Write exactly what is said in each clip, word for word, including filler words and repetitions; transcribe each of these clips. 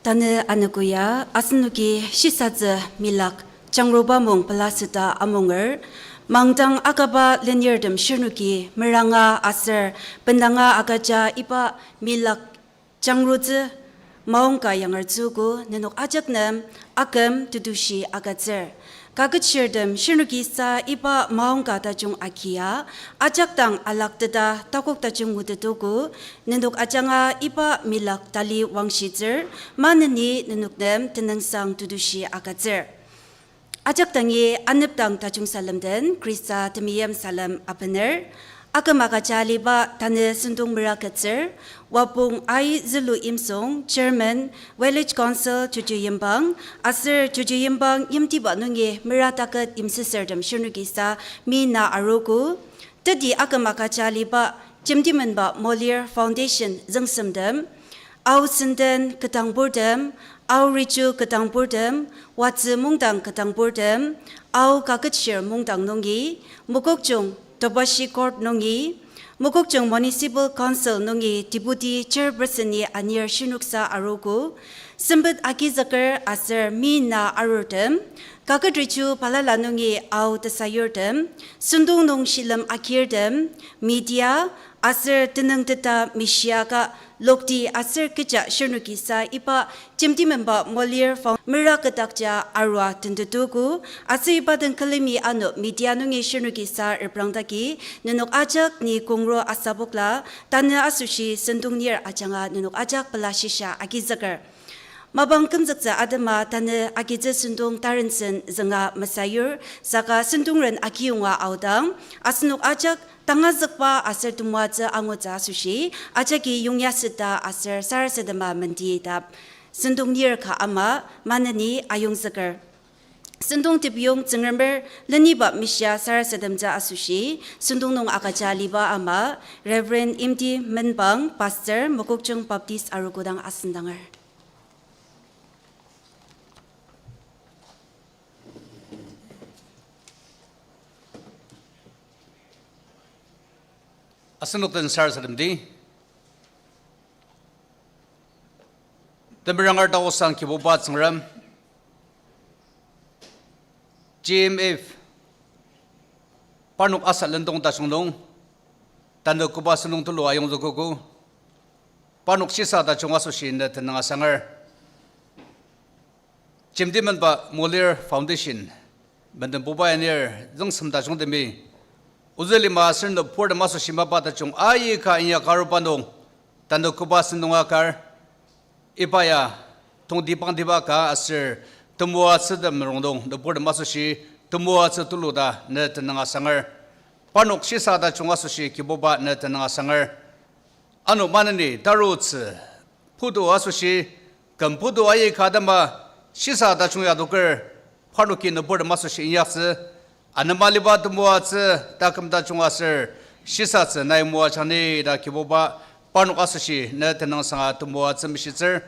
Tanü anogo ya, asenoki shisatsü milak jangruba mung pelaseta amunger, mangdang akaba lenirtem shirnoki meranga aser bendanga agüja iba milak jangrutsü maongka yangertsüogo, nenok ajak nem aküm tetushi agütsür. Kaketshirtem shirnoki sa iba maongka tajung agia, ajak dang alakteta takok tajung ngutetogo, nenok ajanga iba milak tali wangshitsür, maneni nenok nem tenüngsang tetushi agütsür. Ajak dangi anepdang tajung salem den Khrista temeim salem abener. Aküm agüja aliba tanü sentong mera ketsür, Wapong I. Zülu Imsung, Chairman, Village Council Chocho Yimbang, aser Chocho Yimbang yimtiba nungi mera taket yimsüsürtem shirnoki sa mi na arogo. Teti aküm agüja aliba Jemtimenba Molir Foundation züngsemtem, Ao Senden ketdangburtem, Ao Riju ketdangburtem, Watsü Mungdang ketdangburtem, Ao Kaketshir Mungdang nungi, Mokokchung Tobashi Court nungi, Mokokchung Municipal Council nungi Deputy Chairperson-i anir shinoksa arogo, sempet agizüker aser mi na arurtem, Kaket Riju balala nungi Ao tesayurtem, sentong nung shilem agirtem, media, aser tenüngteta mishiaka lokti aser kecha shirnoki sa iba Jemtimenba Molir Foun- mera kedakja arua tentetogo, aser iba den külemi ano media nungi shirnoki sa reprangdaki, nenok ajak ni kongro asabokla, tanü asoshi sentong nir ajanga nenok ajak pela shisa agizüker. Mapang kümzüktsü atema tanü agitsü sentong tarensen zünga mesayur, saka sentongren akiyonga aodang, asenok ajak tangazükba aser temoatsü angutsü asoshi, ajaki yongyaseta aser sarasadema menti ta sentong nir ka ama maneni ayongzüker. Sentong tepiyong Tsüngremer leniba mishia sarasademtsü asoshi, sentong nung agüja aliba ama, Reverend Imti Menbang, Pastor, Mokokchung Baptist Arogo dang asendanger. Asenok den sarasademdi. Temeranger taosang Kibuba Tsüngrem, G M F, parnok asa lendong tajung nung, tanü koba sentong tulu ayongzükogo, parnok shisa tajung asoshi ne tenüng asanger. Jemtimenba Molir Foundation, menden buba anir züngsem tajungtemi, ozü lima aser nüburtem asoshi mapa tajung aika inyaka aruba nung, tanü koba sentong akar, iba ya tongtibangtiba ka aser temoatsütem rongnung nüburtem asoshi temoatsü tulu ta ne tenüng asanger. Parnok shisa tajung asoshi Kibuba ne tenüng asanger. Ano maneni tarutsü putu asoshi, küm putu aika atema shisa tajung ya adoker, parnoki nüburtem asoshi inyaktsü, anema aliba temoatsü taküm tajung aser shisatsü nai moajangni ta Kibuba parnok asoshi ne tenüngsanga temoatsü mishitsür.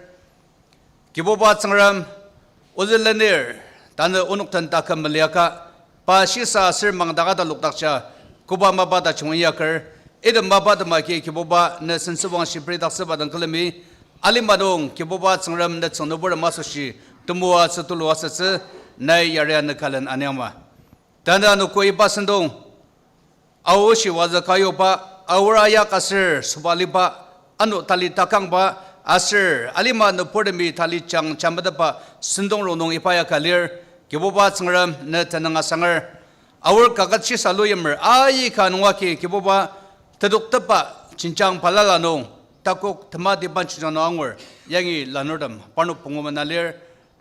Kibuba Tsüngrem, ozü lenir, tanü onok den taküm meliaka, pa shisa aser mangdaka talokdakja, koba mapa tajung inyaker, item mapa tema ki Kibuba ne sentsüwang shipridaktsüba dang külemi, alima nung Kibuba Tsüngrem ne tsüng nüburtem asoshi temoatsü tulu asütsü, nai yaria ne kalen aniama. Tanü anogo iba sentong, Ao oshi wazü kayoba, aor ayak aser sobaliba, ano tali takangba, aser alima nüburtemi tali jang jametetba sentong rongnung iba ya ka lir, Kibuba Tsüngrem ne tenüng asanger. Aor kaket shisa luyimer aika nunga ki Kibuba tetuktepba jenjang balala nung, takok tematiba jenjang nung angur, yangi lanurtem parnok pungu mena lir,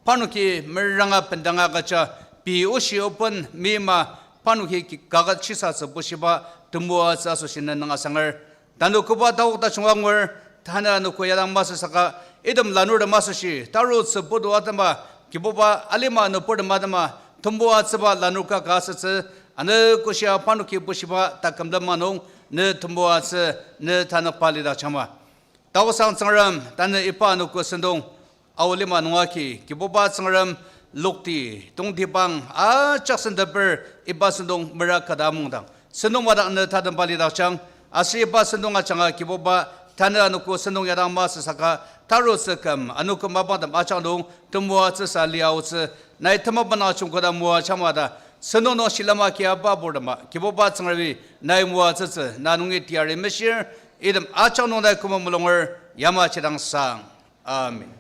parnoki meranga bendanga agüja, pei oshi open mima, parnoki ki- kaket shisatsü bushiba temoatsü asoshi ne tenüng asanger. Tanü koba taok tajung angur, tanü anogo ya dang masü saka, item lanurtem asoshi, tarutsü putu atema, Kibuba alima nüburtem atema, temoatsüba lanur ka ka asütsü, anogo shia parnoki bushiba taküm lema nung, ne temoatsü, ne tanükba lidakjangma. Taosang Tsüngrem, tanü iba anogo sentong, Ao lima nunga ki, Kibuba Tsüngrem, lokti, tongtibang, ajak senteper, iba sentong mera kata mungdang. Sentong madak ne tatemba lidakjang, aser iba sentong ajanga Kibuba, Tanü anogo sentong yadang masü saka tarutsü küm, anogo mapangtem ajak nung temoatsüsa liaotsü, nai temapang ajungkoda moajangma ta, sentong nung shilem agia pa purtema, Kibuba Tsüngremi nai moatsütsü, na nungi teyari meshir, item ajak nung nai küma mulunger, yamaji dang sang. Amen.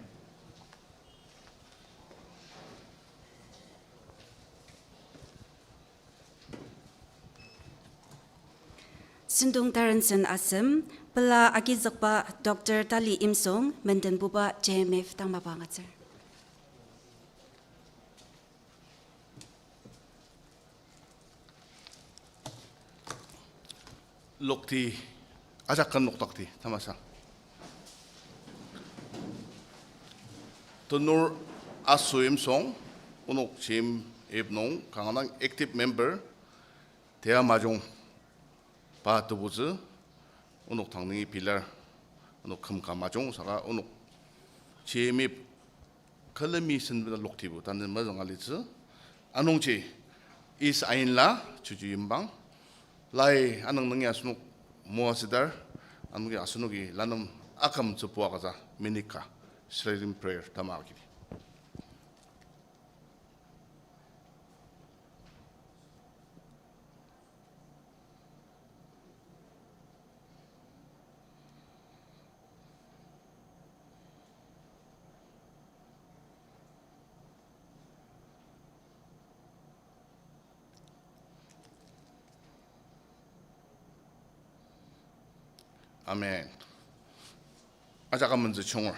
Sentong tarensen asem, pela agizükba Doctor Tali Imsong, mendenbuba J M F tang mapa angatsür. Lokti, ajak ken noktakti, tamasa. Tenur Aso Imsong, onok J M F nung kanga dang active member, tia majung pa tebutsü, onok tang nungi pilar, onok küm ka majung saka onok J M F külemi senbena loktibo tanü mezüng alitsü. Anungji East Ainla Chuju Yimbang, lai anüng nungi asenok moatsüdar, anungji asenoki lanem akümtsü puakaza minute ka silent prayer tama agidi. Amen. Ajak amentsü chunger.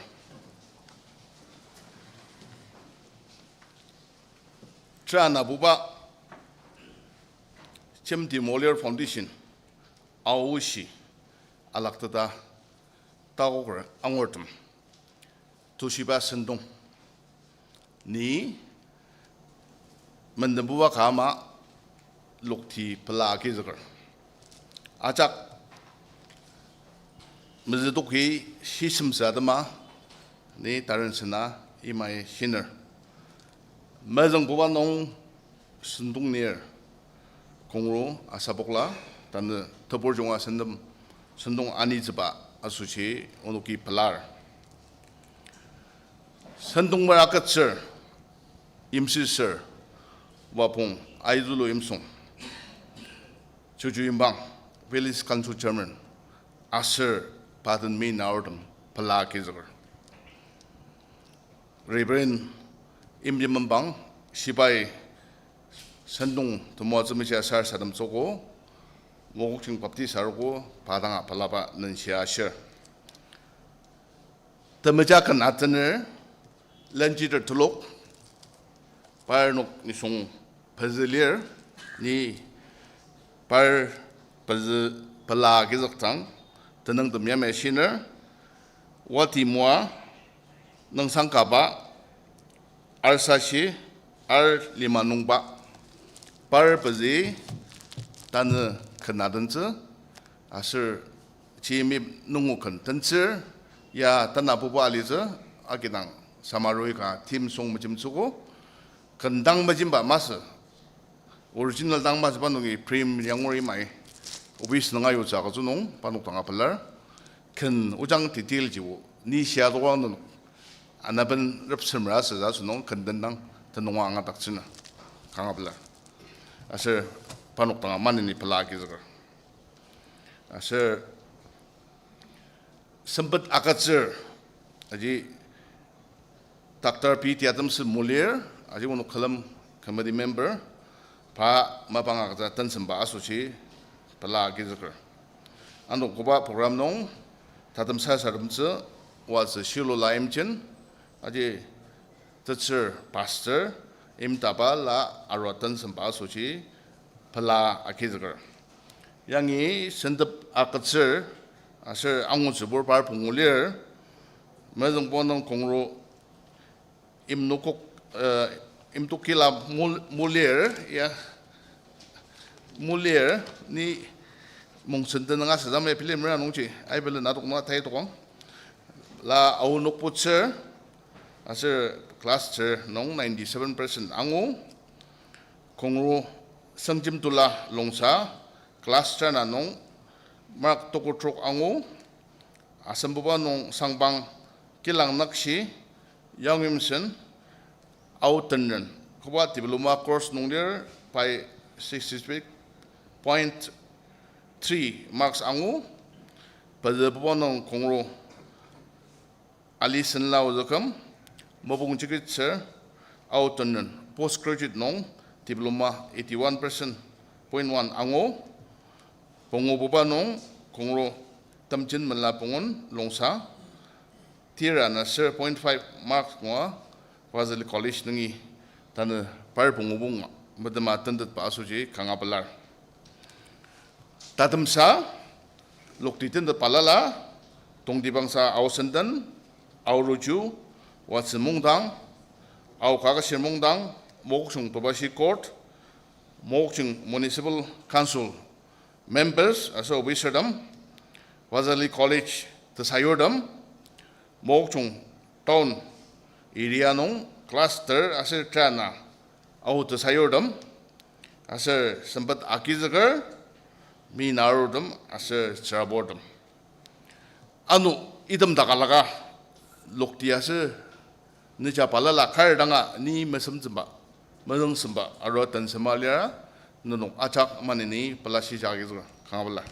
Tera nabuba Jemti Moliere Foundation aoshi alakteta takoker angurtem tushiba sentong ni mendenbuba ka ama lokti pela agizüker. Ajak mezütoki shisemsa atema ni tarensena imai shiner. Mezüngbuba nung sentong nir, kongro asabokla, tanü tebur junga sentong, sentong anitsüba asoshi onoki pelar. Sentong mera ketsür, yimsüsür, wapong Aizulu Imsong, Chuju Yimbang, Village Council Chairman, aser paden mi naurtem pela agizüker. Reverend Imjimembang, shibai sentong temoatsü meshia sarasademtsüogo, Mokokchung Baptist arogo, pa danga pelaba nenshia ashir. Temeja ken atener, lenjiter telok, parnok nisung pezü lir, ni par pezü pela agizükdang, tenüngtem yamai shiner, Wati Moa, Nüngsang Kaba, Arsashi, Ar Lima Nungba, par pezü tanü ken adentsü, aser Jimmy nungu ken tentsür, ya tanabuba alitsü, agidang samarui ka theme song mejemtsüogo, ken dang mejemba masü, original dang masü pa nungi print yangur imai, office nunga yutsü agütsü nung, parnok danga pelar, ken ojang detail jibo, ni shia tokang nenok, anaben repsemra asütsü asünung, ken den dang tenüng angadaktsüna, kanga pelar. Aser parnok danga maneni pela agizüker. Aser sempet agütsür, aji Doctor P. Tiatemsü Molir, aji onok külem committee member, pa mapang agütsü tensemba asoshi pela agizüker. Ano koba program nung tatem sarasademtsü, wazü Shilola Imchen, aji tetsür pastor, Imtaba la arua tensemba asoshi pela agizüker. Yangi sentep agütsür, aser angutsübur par pungu lir, mezüngbuba nung kongro Imnokok, eh, Imtokila Mol-, Molir, ya, Molir, ni mongsen tenüng asütsü ama bilemer anungji, aibelen adok nung tai tokang. La Ao Nokpotsür, aser class ter nung ninety-seven percent angu. Kongro Sengjemtola Longsa, class ter na nung mark tokotrok angu. Asembuba nung sangpang Kilang Nakshi, Yangwimsen, Ao Tenren. Koba diploma course nung lir pai sixty-three point three marks angu. Pezübuba nung kongro Alison Lao Züküm, Mopung Chikitser, Ao Tenren, postgraduate nung diploma eighty-one percent point one angu. Pungububa nung kongro Temjen Mela Pungun Longsa, tira na zero point five mark ngua Wazali College nungi tanü par pungubu ngua metema tentetba asoshi kanga pelar. Tatemsa, lokti tentetba balala, Tongtibangsa Ao Senden, Ao Ruju, Watson Mungdang, Ao Kakashir Mungdang, Mokokchung Tobashi Court, Mokokchung Municipal Council members aser officertem, Wazali College tesayurtem, Mokokchung Town area nung cluster aser trana Ao tesayurtem, aser sempet agizüker, mi narutem aser tsüraburtem. Ano item dak alaka lokti aser neja balala kar danga ni mesemtsüba, mezüngsemba arua tensema lir, nenok ajak maneni pelashi jagi züka kanga pelar.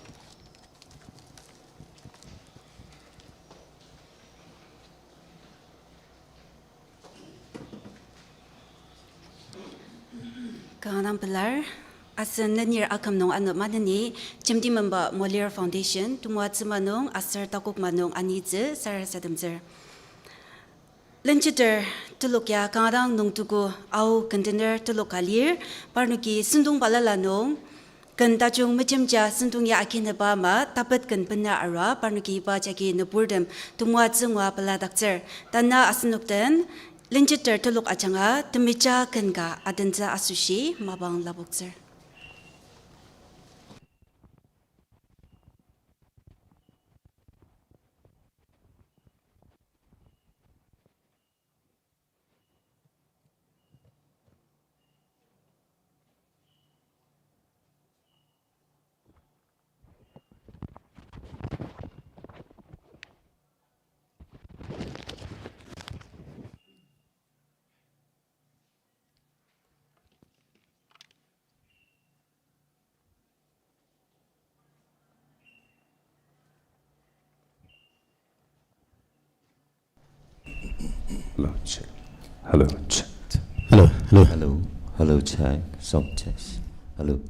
Kanga dang pelar, asen lenir aküm nung ano maneni, Jemti Memba Molir Foundation, temoatsü ma nung aser takok ma nung anitsü sarasademtsür. Lenchiter telok ya kanga dang nüngtugu Ao kendener telok ka lir, parnoki sentong balala nung, ken tajung mejemja sentong ya akineba ama tapet ken bena arua, parnoki iba jagi nüburtem temoatsü ngua peladaktsür. Tanü asenok den, lenchiter telok ajanga temeja ken ka adentsü asoshi mapang lapoktsür. Hello, check. Hello, check. Hello, hello. Hello, hello, check. Sound test. Hello.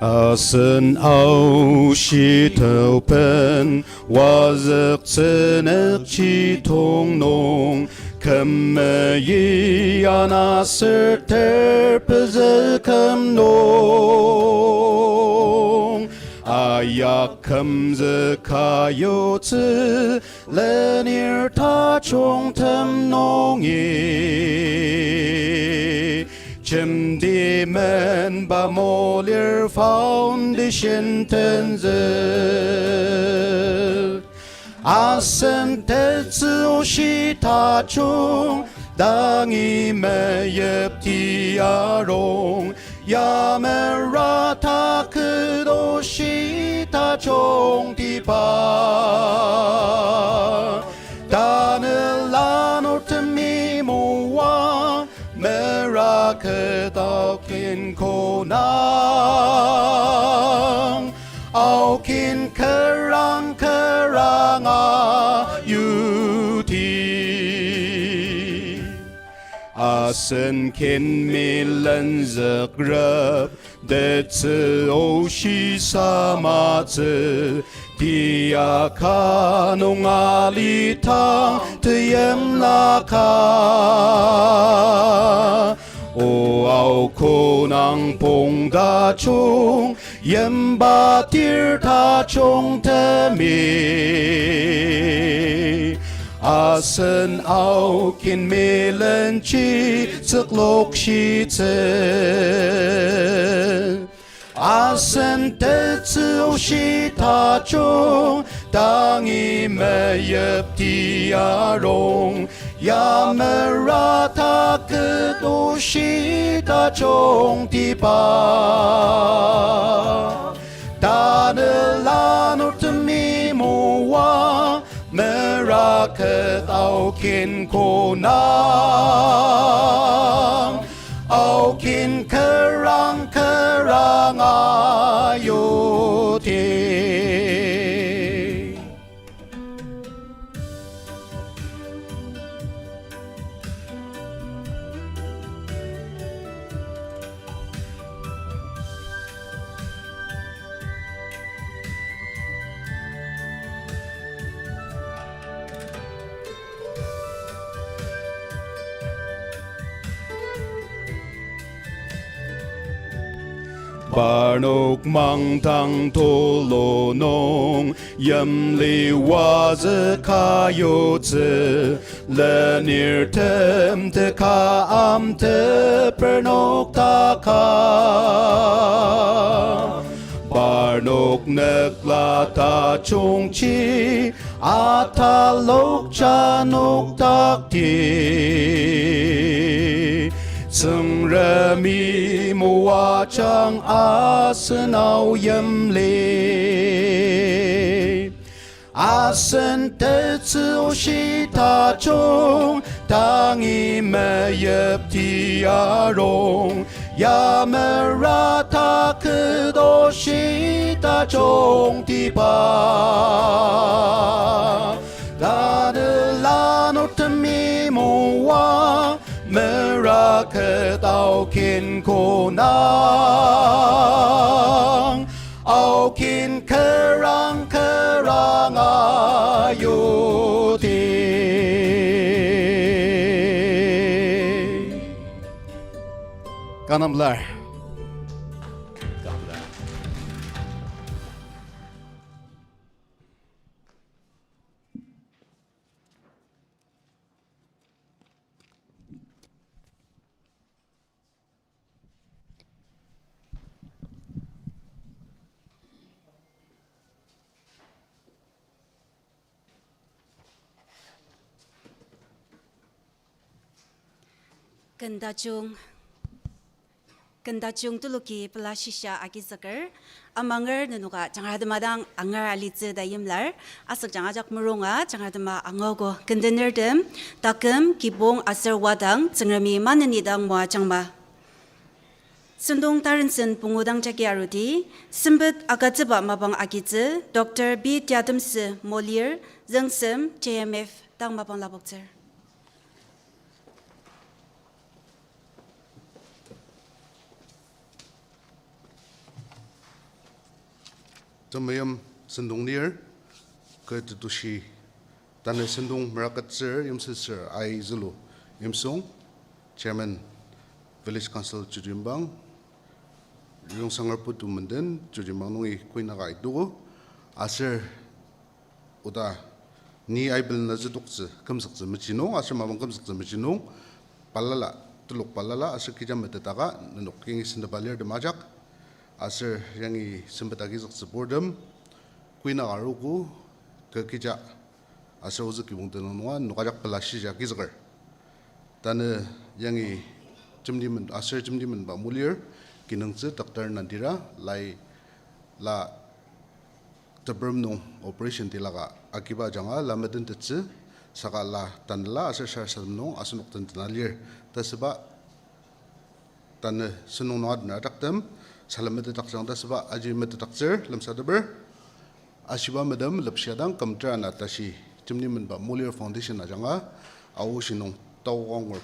Asen Ao shitüoben, wazük tsünükji tongnung, küm meyi ana sürter pezü küm nung. Ayak kümzüka yutsü, lenir tajungtem nungi, Jemti Memba Molir Foundation tenzük. Asen tetsü oshi tajung, dangi meyipti arung, yamera taküdo shi tajungtiba. Tanü lanurtemi moa, mera ketao kin konang, Ao kin kerang keranga yuti. Asen kin mi lenzükrep, tetsü oshi samatsü, tia ka nung alidang teyimlaka. O Ao konang pongtajung, yimbatir tajungtemi. Asen aokin milenji tsüklokshitsü. Asen tetsü oshi tajung, dangi meyipti arung, yamera taket oshi tajungtiba. Tanela nurtemi moa, meraket aokin konang, aokin kerang kerang ayuti. Parnok mangdang tulu nung, yimli wazüka yutsü, lenirtem teka amteper nokdaka. Parnok nükla tajungji, atalokja nokdakti. Tsüngremi moajang asen ao yimli. Asen tetsü oshi tajung, dangi meyipti arung, yamera taket oshi tajungtiba. Tanela nurtemi moa, meraket aokin konang, aokin kerang kerang ayuti. Kanga pelar. Ken tajung, ken tajung tuluki pela shisa agizüker, amanger nenoka jangratema dang angar alitsü ta yimlar, asükjang ajak merunga jangratema angogo kendenertem, taküm, kibong aser wadang Tsüngremi maneni dang moajangma. Sentong tarensen pungu dang jagi aruti, sempet agütsüba mapang agitsü, Doctor B Tiatemsü Molir, Züngsem, J M F, dang mapang lapoktsür. Temeim sentong lir, kü tetushi tanü sentong merakettsür yimsüsür ai zülu Yimsung, Chairman, Village Council Chojimbang, Yongsanger Putu Menden, Chojimbang nungi kuinaka itugu, aser oda ni aibelena zütoktsü kümzüktsü mechi nung, aser mapang kümzüktsü mechi nung, balala, telok balala, aser kecha metetaka, nenok yangi senteba lirtem ajak, aser yangi sempet agizüktsüburtem, kuinaka arogo, kü kecha, aser ozü kibong tenüng nunga nenok ajak pela shisa agizüker. Tanü yangi jemdimen, aser jemdimenba molir, kinungtsü Doctor Nandira, lai la teperem nung operation tilaka agiba ajanga la metentettsü, saka la tanela aser sarasadem nung asenok tentena lir. Tasüba tanü sentong nung adenra taktem, salem metetdakjang tasüba aji metetdaktsür lemsateper. Ashiba metem lepshia dang küm tera na tashi jemdimenba Molir Foundation ajanga, Ao oshi nung tao angur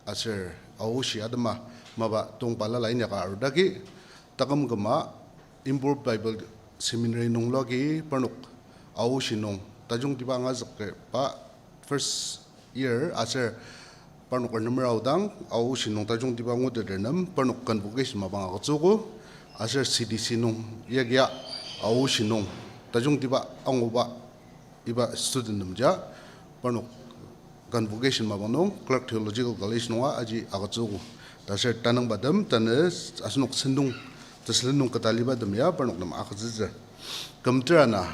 aser Ao oshi atema mapa tongpala lai inyaka arudaki, taküm küma Impur Bible Seminary nung luagi parnok Ao oshi nung tajungtiba angazükba first year aser parnok arnemer aodang Ao oshi nung tajungtiba anguteter nem parnok convocation mapang agütsüogo, aser C D C nung yagia Ao oshi nung tajungtiba anguba iba student nemja parnok convocation mapang nung Clark Theological College nunga aji agütsüogo. Ta aser tanüngbatem tanü asenok sentong tesülen nung ketalibatem ya parnok nem agütsütsü. Kümter ana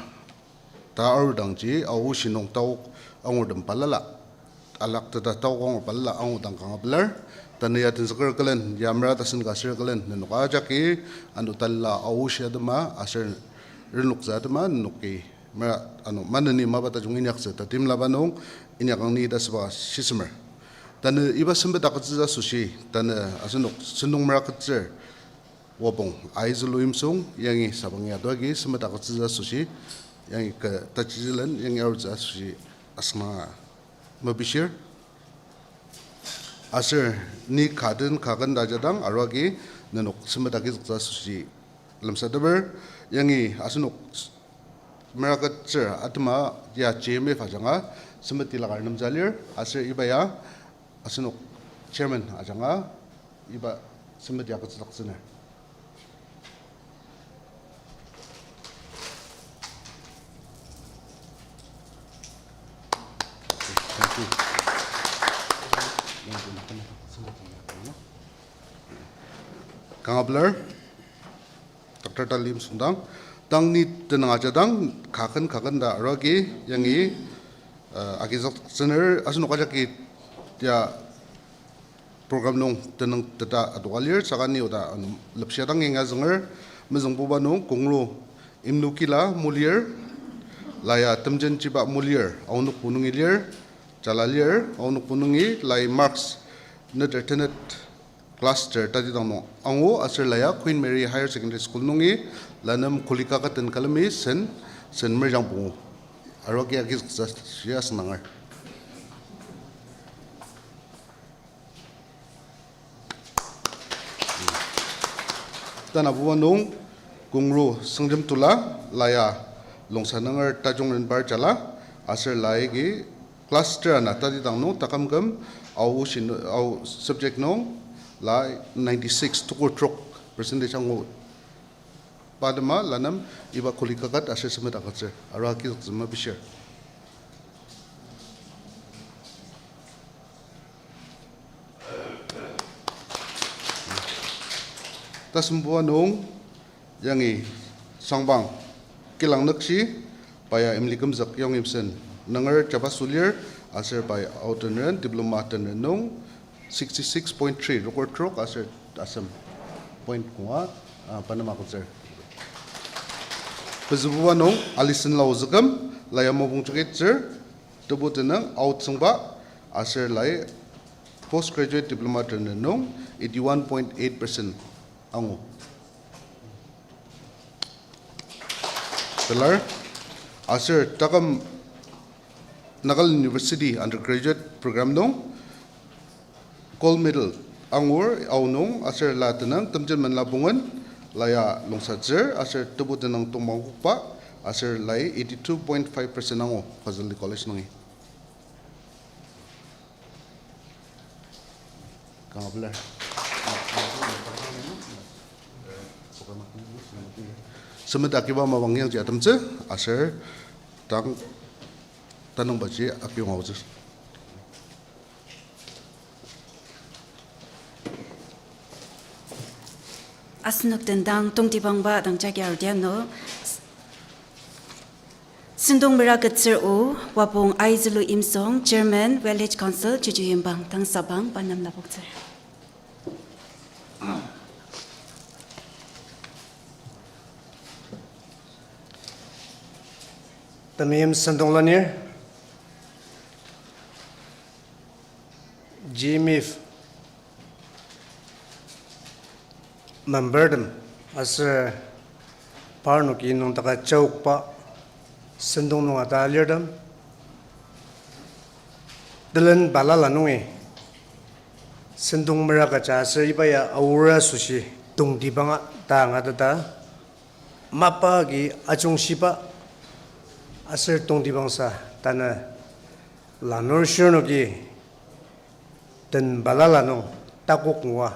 ta arudangji Ao oshi nung taok angurtem balala, alakteta taok angur balala angudang kanga pelar. Tanü ya tenzüker külen, ya mera tasen ka aser külen, nenok ajaki ano talila Ao oshi atema aser renloktsü atema nenoki mera ano maneni mapa tajung inyaktsü ta timlaba nung inyakang ni ta asüba shisemer. Tanü iba sempet agütsütsü asoshi, tanü asenok sentong mera ketsür wapong aizülu imsong yangi sabang ya tuagi sempet agütsütsü asoshi, yangi ka tachizilen yangi arutsü asoshi asüngdanga mepishir. Aser ni kaden kaken ta ajadang aruagi nenok sempet agizüktsü asoshi lemsateper, yangi asenok mera ketsür atema ya J M F ajanga sempet tilakar nemtsü lir, aser iba ya asenok chairman ajanga iba sempet ya agütsüdaktsüner. Kanga pelar, Doctor Talim Sungdang, tang ni tenüng ajadang kaken kaken ta aruagi yangi, uh, agizüktsüner asenok ajaki ya program nung tenüng teta adoka lir, saka ni oda ano lepshia dang yangi azünger, mezüngbuba nung Kongru Imnukila Mulir, la ya Temjenjiba Mulir, Aonokpu nungi lir, jala lir, Aonokpu nungi lai marks neter tenet cluster tatidang nung angu aser la ya Queen Mary Higher Secondary School nungi la nem kuli kaket den külemi sen, sen merjang pungu. Aruagi agizüktsü asoshi asüngdanger. Tanabuba nung Kongru Sengjemtula, la ya Longsa nunger Tajung Renbar jala, aser la agi cluster ana tatidang nung taküm küm Ao oshi nu-, Ao subject nung la ninety-six, tukur trok percentage angu. Pa atema la nem iba kuli kaket aser sempet agütsür, aruagi agizüktsü mepishir. Tasembuba nung yangi sangbang kilang nükshi, pa ya Imlikümzük Yongyimsen nunger jabaso lir, aser pai Ao tenren diploma tenren nung sixty-six point three, tukur trok aser asem point konga, ah, pa nem agütsür. Pezübuba nung Alison Laozüküm, la ya Mopung Jokitsür, tebu tenüng Ao Tsüngba, aser lai postgraduate diploma tenren nung eighty-one point eight percent angu. Pelar, aser taküm Nagaland University undergraduate program nung gold medal angur Ao nung, aser la tenüng Temjenmenla Bungen, la ya Longsatsür, aser tebu tenüng Tongmangkokba, aser lai eighty-two point five percent angu Fazl College nungi. Kanga pelar. Sempet akiba mapang yangji atemtsü, aser tang tanüngbaji akiyonga aotsü. Asenok den dang tongtibangba dang jagi arudi ano, Sentong mera ketsür o, Wapong Aizülu Imsong, Chairman, Village Council, Jeju Yimbang, tangsabang, pa nem lapoktsür. Temeim sentong lanir, G M F membertem aser parnoki nüngdaka jaokba sentong nung ata alirtem, telen balala nungi sentong meraka ja aser iba ya aor asoshi tongtibanga ta angateta, mapa agi ajungshiba aser tongtibangsa tanü lanur shirnoki den balala nung takok ngua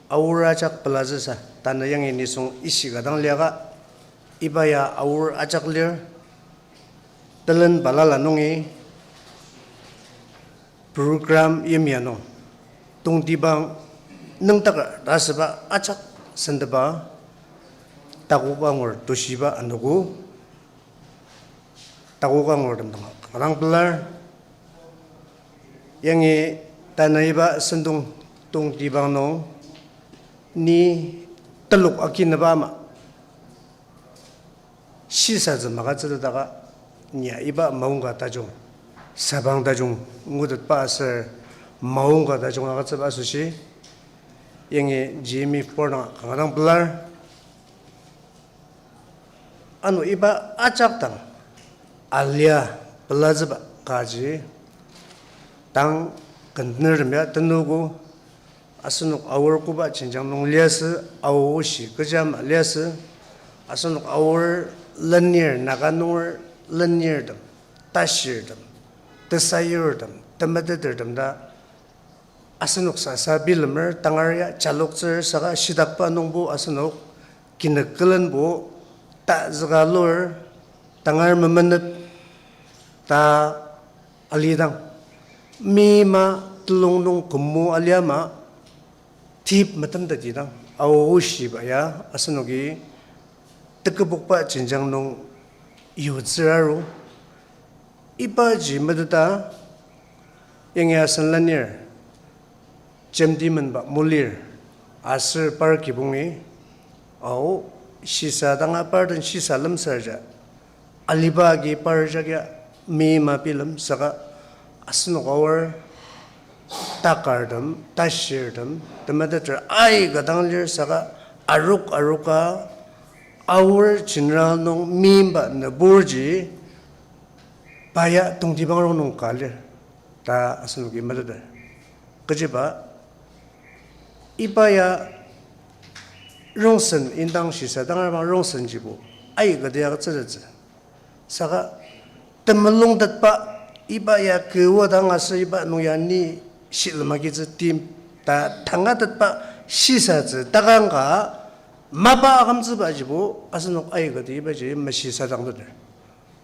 aor ajak pelazüsa tanü yangi nisung ishika dang liaka, iba ya aor ajak lir, telen balala nungi program yimya nung, tongtibang nüngdaker ta asüba ajak sentepa, takok angur tushiba anogo, takok angurtem dang kanga dang pelar. Yangi tanü iba sentong tongtibang nung ni telok akinaba ama shisatsü magütsütetdaka, nia iba maongka tajung, sabang tajung ngutetba aser maongka tajung agütsüba asoshi, yangi Jimmy Ford dang kanga dang pelar. Ano iba ajak dang alia pelatsüba kaji, tang kendenertem ya tenogo, asenok Aor koba jenjang nung liasü, Ao oshi kecha ama liasü, asenok Aor lenir, Naga nunger lenirtem, tashirtem, tesayurtem, temetetertem ta asenok sasa bilemer, tangar ya jaloktsür saka shitakba nungbo asenok kinük külenbo tazüka lur, tangar memenep ta alidang, meima telung nung kümo aliama tip metemteti dang, Ao oshiba ya asenoki tekübokba jenjang nung yutsür aru. Ibaji meteta, yangi asen lenir, Jemti menba Molir, aser par kibongi, Ao, shisa danga par den shisa lemsarja, aliba agi par jagia meima bilem saka asenok Aor takartem, tashirtem, temeteter aika dang lir saka arok aroka Aor general nung meimba nüburji pa ya tongtibang rongnung ka lir ta asenoki meteter. Kechiba, iba ya rongsen indang shisa dangar bang rongsenjibo aikati agütsütettsü. Saka temulung tetba iba ya kü wadang aser iba nung ya ni shilem agitsü tim ta tangatetba shisatsü takang ka mapa akümtsübajibo asenok aikati ibaji meshisadangteter.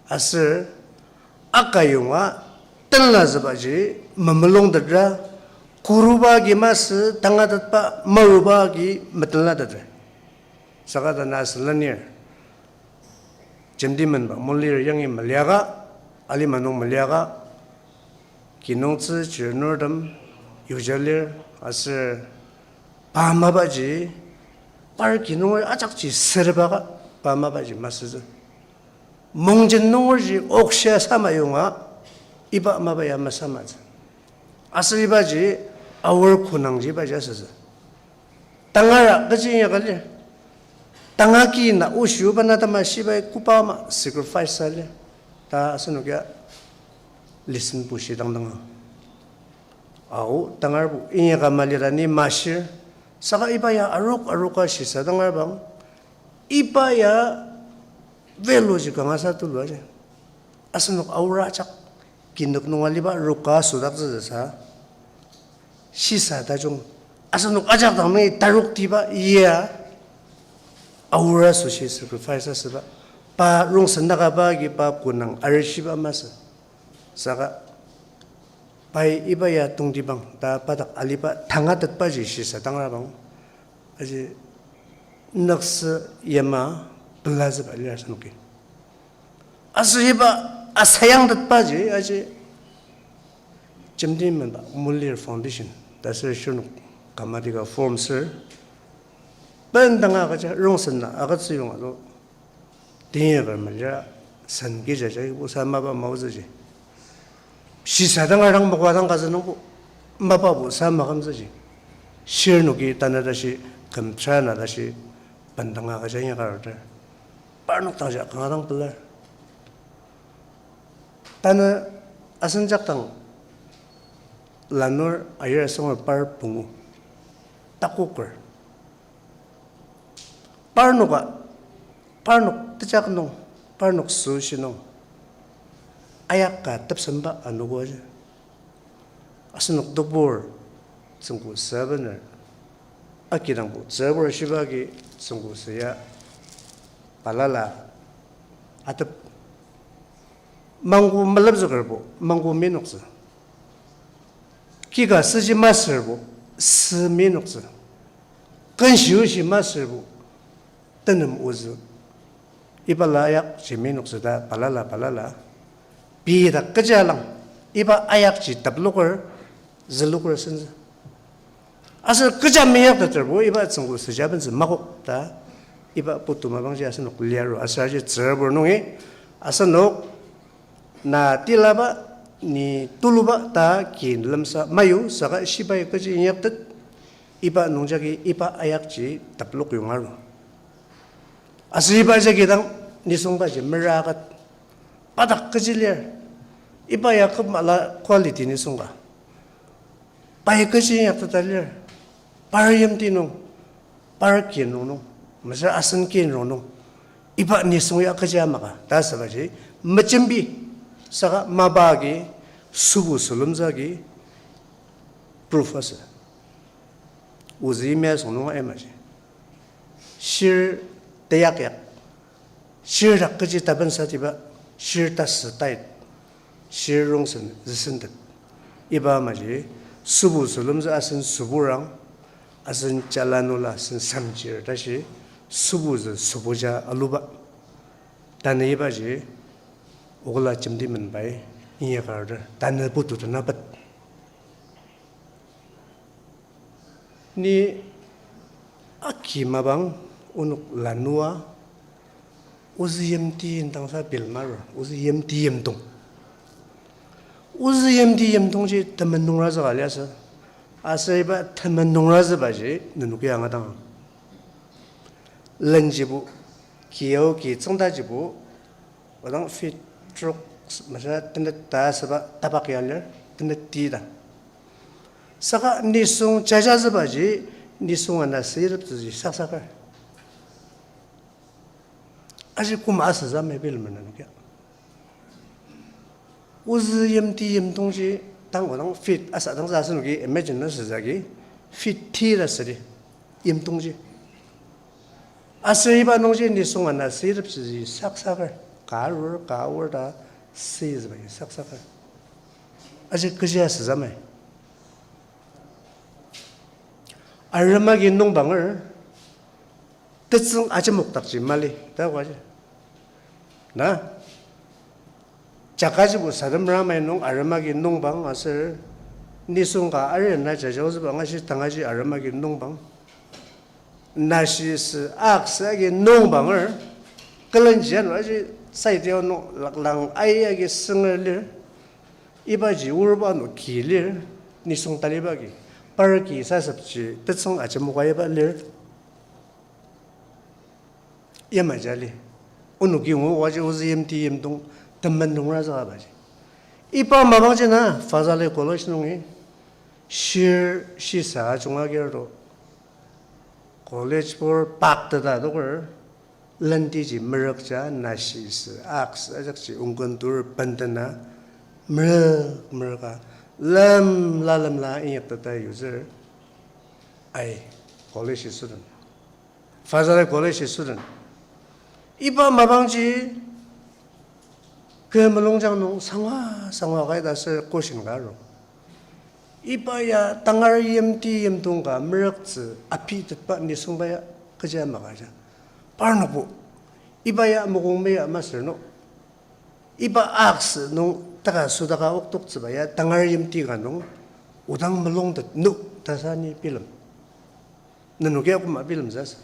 Aser akayonga tenlatsübaji memulungtetra, kuruba agi masü tangatetba maruba agi metenlateter. Saka tanü asen lenir, Jemti menba Molir yangi meliaka, alima nung meliaka, kinungtsü chirnurtem yuja lir, aser pa mapaji, par kinunger ajakji sürebaka, pa mapaji masütsü. Mongjen nungerji okshia sama yonga, iba mapa ya masamatsü. Aser ibaji Aor konangji ibaji asütsü. Tangara kechi inyaka lir. Tanga ki na oshiba na tama shibai koba ama sacrifice sa lir ta asenok ya lesson bushidang danga. Ao, tangarbo inyaka malira ni mashir. Saka iba ya arok aroka shisa dangar bang, iba ya value ji kangasa tulu aji. Asenok Aor ajak kinük nung aliba roka südaktsütsü sa, shisa tajung, asenok ajak dang nungi taroktiba ya Aor asoshi sacrifice asüba, pa rongsen naka ba agi pa konang arishiba masü. Saka pai iba ya tongtibang ta pa dak aliba tangatetbaji shisa dangra bang, aji nüksü yama pelatsüba lir asenoki. Aser iba asayangtetbaji aji Jemti menba Molir Foundation ta ser shirnok committee ka form ser, bendanga agüja rongsen na agütsüyonga do, teinyakar malira sen kijaja ibo sa mapa maotsüji. Shisa dangar dang makua dang kazü nungbo mapabo sa makümtsüji. Shirnoki tanü tashi kümtra na tashi bendanga agüja inyaka aruter. Parnok dangji kanga dang pelar. Tanü asen jak dang lanur ayir asonger par pungu, takoker. Parnoka, parnok tejak nung, parnok süshi nung, ayaka tepsemba anogo aji. Asenok tebur tsüngku sevener, akidangbo tsübur shiba agi tsüngku süya balala atep. Mangku melepzükerbo, mangku minoktsü. Kika süji masürbo, sü minoktsü. Kenshiushi masürbo, tenem ozü. Iba la ayakji minoktsü ta balala balala. Pei dak kecha lang, iba ayakji teploker, züloker sentsü. Aser kecha meyakteterbo iba tsüngko süja bentsü makok ta, iba putu mapangji asenok liaru. Aser aji tsürabur nungi, asenok na tilaba, ni tuluba ta kin lemsa mayu, saka shibai kechi inyaktet, iba nungjagi iba ayakji teplok yongaru. Aser iba jagi dang nisungbaji merakat, pa dak kechi lir, iba ya kümala quality nisung ka. Pai kechi inyakteta lir, par yimti nung, par kin rongnung, mesüra asen kin rongnung, iba nisung ya kechi amaka ta asübaji, mejembi, saka mapa agi, sübu sülemtsü agi, proof asü. Ozü yimya süngnung aimaji. Shir teyak yak. Shir dak kechi tabensatiba, shir tasü tait, shir rongsen züsentet. Iba amaji, sübu sülemtsü asen süburang, asen jalanula asen samjir tashi, sübu zü sübuja aluba. Tanü ibaji, okula jemdi menbai, inyakar, tanü putu tenabet. Ni aki mapang onok lanua, ozü yimti indangsa bilmaru, ozü yimti yimdong. Ozü yimti yimdongji temen nungra züka liasü. Aser iba temen nungra zübaji nenoki angadang. Lenjibo, kiyao ki tsüngdajibo, odang feet trok, masü tenet ta asüba tapak ya lir, tenet ti ta. Saka nisung jajazübaji, nisung ana sireptsüji saksaker. Aji koma asütsü mepilem nenokia. Ozü yimti yimdongji, tang odang feet asa dangsa asenoki imagine asütsü agi, feet ti ta südi, yimdongji. Aser iba nungji nisung ana sireptsüji saksaker, ka arur, ka aor ta sitsübaji saksaker. Aji kechi asütsü mai. Arem agi nungbanger, tetsüng ajemok dakji mali, ta koaji. Na? Jakajibo sadem ramai nung arem agi nungbang aser nisung ka arena jajaozüba ngashi tangaji arem agi nungbang. Nashi sü ak sü agi nungbanger, külenji ano aji side ya nung laklang ai agi sünger lir, ibaji urba ano ki lir, nisung taliba agi, par ki sasepji tetsüng ajemoka iba lir. Yamaji ali. Onoki ngu oaji ozü yimti yimdong temen nungra züka baji. Iba mapangji na Fazale College nungi shir shisa ajunga agirto. College bor pakteta adoker, lendiji merükja, nashi sü, ak sü, ajakji ongkentur bendena, merük merüka, lemla lemla inyakteta yutsür, ai, college student. Fazale college student. Iba mapangji kü mulungjang nung sangwa sangwa kai ta sür question ka aru. Iba ya tangar yimti yimdong ka merüktsü apitetba nisungba ya kechi maka ja. Parnokbo. Iba ya mokong meya masür no. Iba ak sü nung taka südaka oktoktsüba ya tangar yimti ka nung odang mulungtet no ta sa ni bilem. Nenoki akoma bilemtsü asü.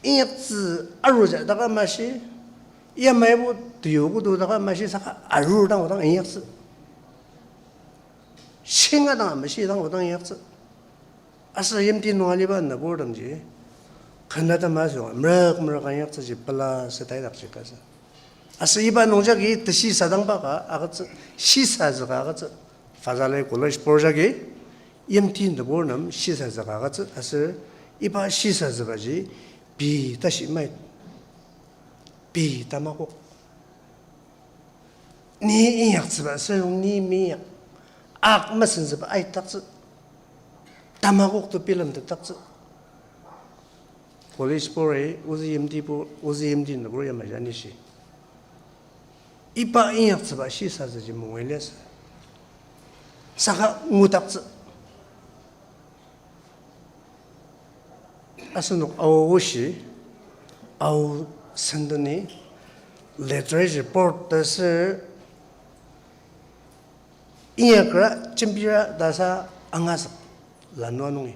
Inyaktsü aruja daka mashi, yamaibo teyogo to daka mashi saka arur dang odang inyaktsü. Shinga dang mashi dang odang inyaktsü. Aser yimti nung aliba nübur dangji, kena ta masü merük merük inyaktsüji pela sütaidakji kasü. Aser iba nungjagi teshisadangba ka agütsü, shisazü ka agütsü. Fazale college bor jagi, yimti nübur nem shisazü ka agütsü, aser iba shisazübaji pei tashi mait, pei tamakok. Ni inyaktsüba sür nung ni meinyaka. Ak mesenzüba aidaktsü. Tamakok to bilemtetdaktsü. College bor-i, ozü yimtibo, ozü yimti nübur yamaji anishi. Iba inyaktsüba shisazüji mungui liasü. Saka ngudaktsü. Asenok Ao oshi, Ao sendeni, literature board ta sür, inyakra, jembira ta sa angazük lanua nungi.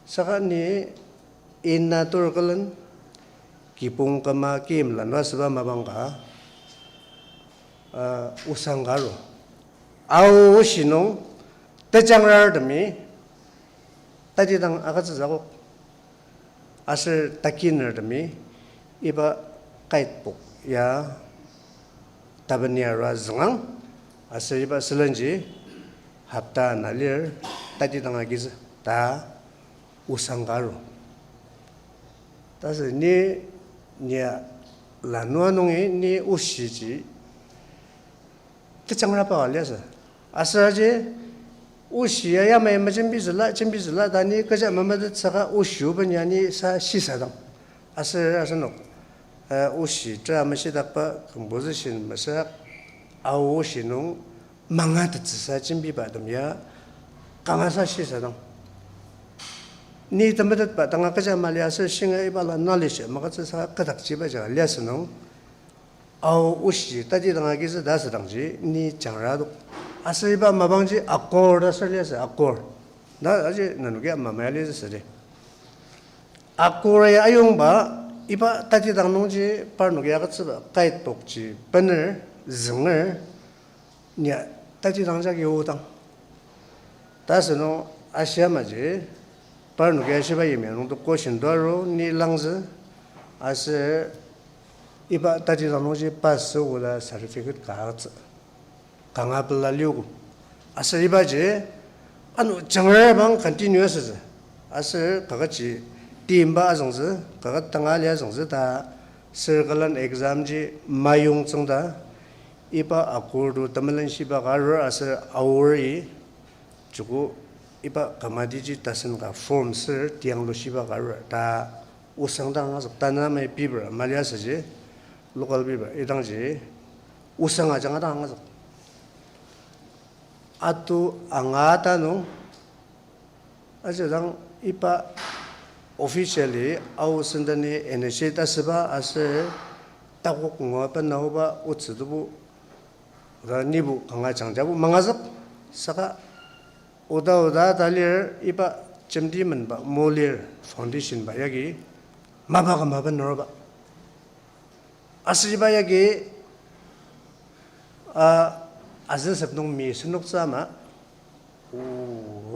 Saka ni ina tur külen kibong küma kim lanua süba mapang ka, uh, osang ka aru. Ao oshi nung tejangrartemi tatidang agütsütsü akok. Aser takinertemi iba guidebook ya tapeni arua züngang, aser iba sülenji hopta ana lir tatidang agitsü ta osang ka aru. Tasü ni, nia lanua nungi ni oshiji tejangraba ka liasü. Aser aji oshi ya yamai majembitsüla, jembitsüla ta ni kecha mametet saka oshi oben ya ni sa shisadang. Aser asenok, eh, oshi tera meshidakba composition mesüra Ao oshi nung mangatettsüsa jembiba tem ya kangasa shisadang. Ni temetetba tanga kecha mali aser shinga ibala knowledge magütsüsa kü dakjiba ja liasü nung Ao oshi tatidang agitsü ta asüdangji ni jangra adok. Aser iba mapangji Akor ta aser liasü, Akor. Na aji nenoki ama maya litsü südi. Akor ya ayongba iba tatidang nungji parnoki agütsüba guidebook ji bener, zünger, nia tatidang jagi odang. Ta asünung ashi amaji, parnoki ashiba yimya nung to question to aru ni langzü, aser iba tatidang nungji pass oda certificate ka agütsü. Kanga pela liogo. Aser ibaji, ano jangra bang continue asütsü. Aser kakaji timba azüngtsü, kaket tanga lia azüngtsü ta circle exam ji mayongtsüng ta, iba Akor to temelenshiba ka arur aser Aori, joko iba kamatiji tasen ka form sür tianglushiba ka arur ta osang dang angazük tanü amai paper mali asüji, local paper idangji osang ajanga dang angazük. Ato anga ta nung, ajidang iba officially Ao sendeni initiate asüba aser takok ngua benaoba otsü tebu, oda nibo kanga jangjabo mangazük, saka oda oda ta lir iba jemti menba mo lir foundation ba yagi mapa kümaba nüroba. Aser iba yagi, a, azüsep nung mi senoktsü ama, o,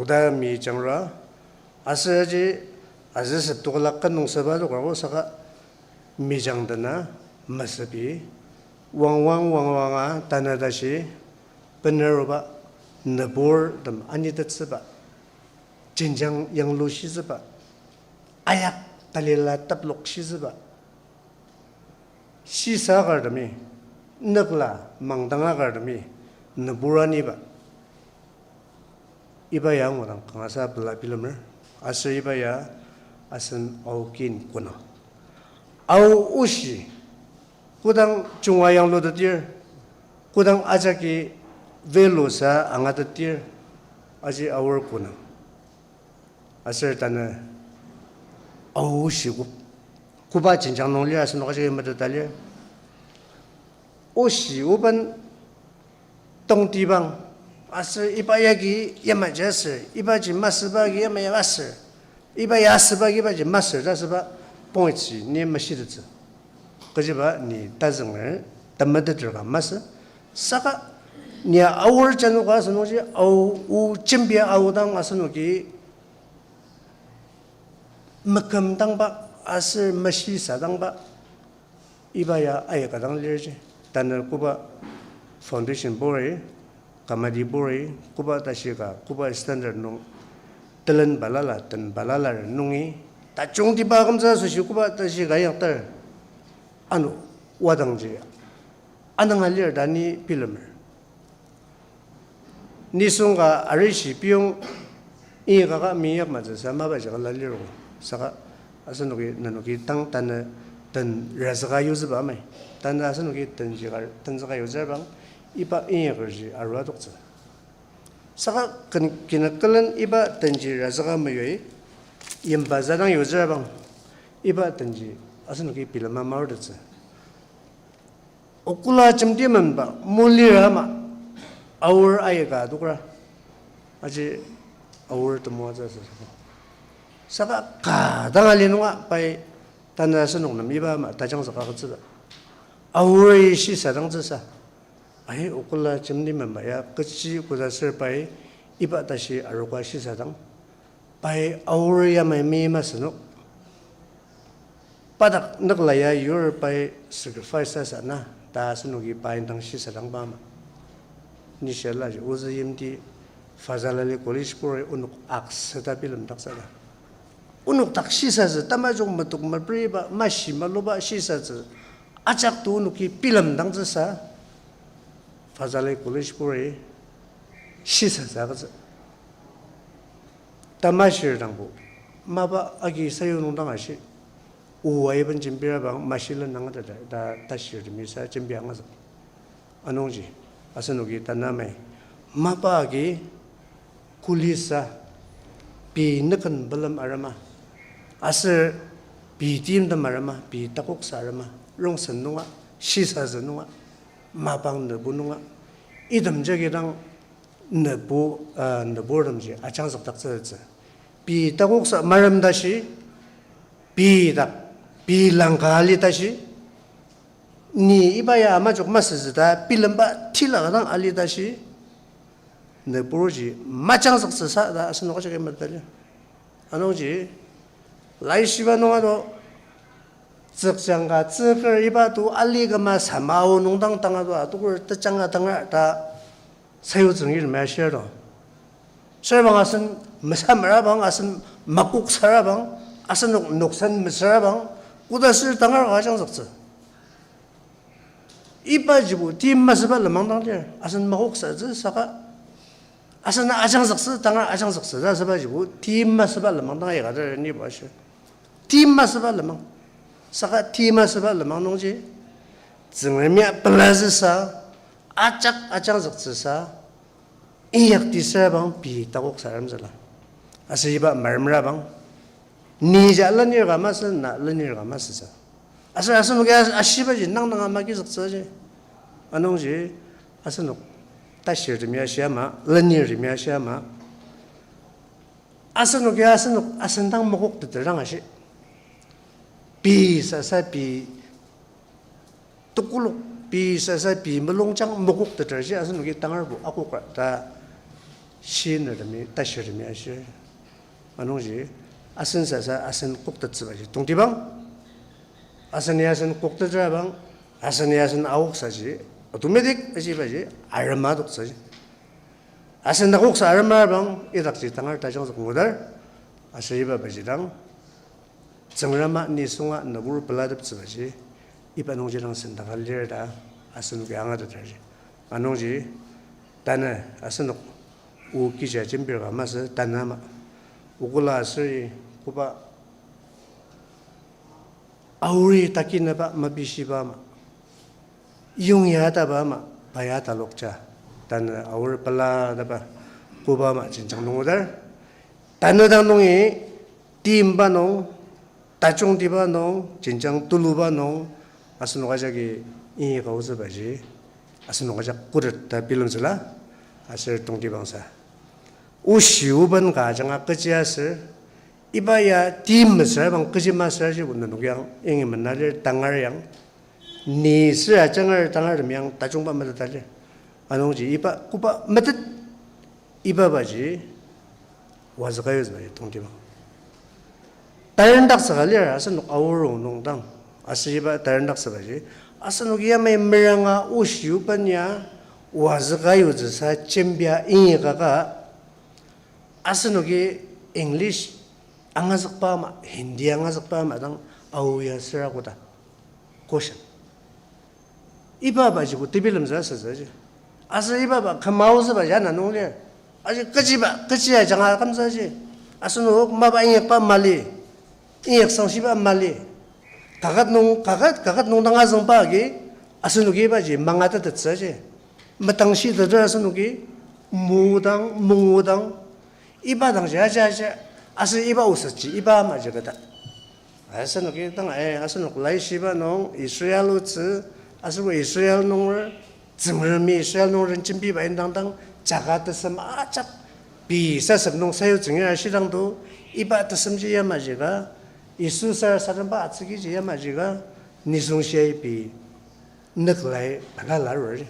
oda mi jangra, aser aji azüsep tokolak ken nung süba tokogo saka mijang dena mesepi, wangwang wangwanga tanü tashi, beneruba, nüburtem anitettsüba, jenjang yanglushitsüba, ayak talila teplokshitsüba, shisa kartemi, nükla mangdang akartemi, nübur aniba. Iba ya angudang kangasa pela bilemer, aser iba ya asen Ao kin konang. Ao oshi, kodang junga yanglutetir, kodang ajaki velosa angatetir, aji Aor konang. Aser tanü Ao oshi ko-, koba jenjang nung lir asenok ajaki meteta lir. Oshi oben tongtibang, aser iba yagi yamaji aser, ibaji masüba agi yamaji aser, iba ya asüba agi ibaji masür ta asüba points ji ni mashitettsü. Kechiba ni tazünger, temeteter ka masü. Saka ni Aor janoka asenoki Ao, o jembia aodang asenoki mekümdangba aser meshisadangba iba ya aika dang lirji. Tanü koba foundation bori, committee bori, koba tashi ka, koba standard nung telen balala, ten balala nungi, tajungtiba akümtsü asoshi koba tashi ka inyaktar, ano wadangji ananga lir ta ni bilemer. Nisung ka arishi piyong inyaka ka minyak matsüsa mapa jaka la lirgo. Saka asenoki nenoki tang tanü ten razüka yuzüba amai. Tanü asenoki ten jika, tenzüka yuzübang iba inyakerji arua toktsü. Saka ken-, kinü külen iba tenji razüka mayoi, yimba zadang yutsürabang, iba tenji asenoki bilema marutettsü. Okula jemti menba mulira ama, aor aika adokra. Aji aor temoatsü asü. Saka ka dang ali nunga pai tanü asenok nem iba ama tajangzük agütsüba. Aori shisadangtsüsa. Ai, okula jemti menba ya kechi koda ser pai iba tashi aroka shisadang. Pai aor yamai mi masü nung. Padak nükla ya yur pai sacrifice asü na, ta asenoki pai indang shisadangba ama. Ni shia laji ozü yimti Fazalali College puri onok aksüta bilemdaktsüla. Onok dak shisatsü, tamajung metok mepriba, mashi maluba shisatsü. Ajak to onoki bilemdangtsüsa, Fazalali College puri shisatsü agütsü. Tamashir dangbo, mapa agi sayu nung dang ashi, o aiben jembirabang, mashi lenang ta, ta, ta, tashirtemi sa jembi angazük. Anungji, asenoki tanü amai, mapa agi kulisa, pei nüken belem arema, aser pei timtem arema, pei takoksa arema, rongsen nunga, shisatsü nunga, mapang nübu nunga, item jagi dang nübu, uh, nüburtemji ajangzükdaktsütsü. Pei takoksa marem tashi, pei dak, pei langka ali tashi, ni iba ya amajok masütsü ta bilemba tila ka dang ali tashi, nüburji majangzüktsüsa ta asenok ajaki meteta lir. Anungji, laishiba nung ado, tsükjang ka tsüker iba to ali küma samao nung dang tanga to atoker tejanga tangar ta sayutsüng yir mashir to. Serbang asen mesamerabang, asen makoksarabang, asenok noksan mesürabang, koda sür tangar ka ajangzüktsü. Ibajibo tim masüba lenmang dang lir, asen makoksatsü saka, asen ajangzüktsü, tangar ajangzüktsü ta sübajibo tim masüba lenmang dang aika lir, nibo ashir. Tim masüba lenmang. Saka tim masüba lenmang nungji, Tsüngremi ya pelazüsa, ajak ajangzüktsüsa, inyakti sürabang pei takoksa aremzüla. Aser iba maremrabang, ni ja lenir ka masü, na lenir ka masüsa. Aser asenoki as-, ashibaji nang danga magizüktsüji. Anungji asenok tashirtemi ashi ama, lenirtemi ashi ama, asenoki asenok asendang makokteter dang ashi. Pei sasa pei tekolak, pei sasa pei mulungjang makokteterji asenoki tangarbo akokra ta shinirtemi, tashirtemi ashir. Anungji asen sasa asen koktettsübaji tongtibang. Asen ya asen koktettsübang, asen ya asen akoksaji automatic aji ibaji arema adoktsüji. Asen akoksa arema bang idakji tangar tajangzük ngudar, aser iba baji dang Tsüngrema nisunga nübur pelateptsübaji, iba nungji dang sendaka lir ta asenoki angateterji. Anungji tanü asenok o kija jembir ka masü tanü ama, okula aser koba aori takinaba mapishiba ama, yongya taba ama, paya talokja, tanü aor pelataba koba ama jenjang nungudar, tanü dang nungi timba nung, tajungtiba nung, jenjang tuluba nung, asenok ajaki inyi kaotsübaji, asenok ajak khuret ta bilemtsüla, aser tongtibangsa oshi oben ka ajanga kechi aser, iba ya tim mesüra bang kechi masüra jibo nenok yang ingi mena lir tangar yang, ni sür ajangar tangar tem yang tajungba meteta lir. Anungji iba koba metet, iba baji wazüka yutsübaji tongtibang. Tarendaktsüka lir asenok aorong nung dang. Aser iba tarendaktsübaji, asenok yamai meranga oshi oben ya wazüka yutsüsa jembia ingi kaka, asenoki English angazükba ama, Hindi angazükba ama dang aoya süra koda question. Iba bajibo tebilemtsü asütsüji. Aser iba ba kümaotsübaji ana nung lir. Aji kechiba, kechi ajanga akümtsüji. Asenok mapa inyakba mali, inyak sangshiba mali. Kaket nung, kaket, kaket nung dang azüngba agi, asenoki ibaji mangatetettsüji. Metangshiteter asenoki, Mudang, mudang, iba dangji aja aja, aser iba osetji iba amaji kata. Asenoki tang, eh, asenok laishiba nung Israel otsü, aser Israel nunger, Tsüngremi Israel nunger jembiba indang dang, jaka tesem ajak, pei sasep nung sayu tsüngir ashidang do, iba tesemji yamaji ka, Yisu sarasademba atsükiji yamaji ka, nisung shiai pei, nüklai balala arur.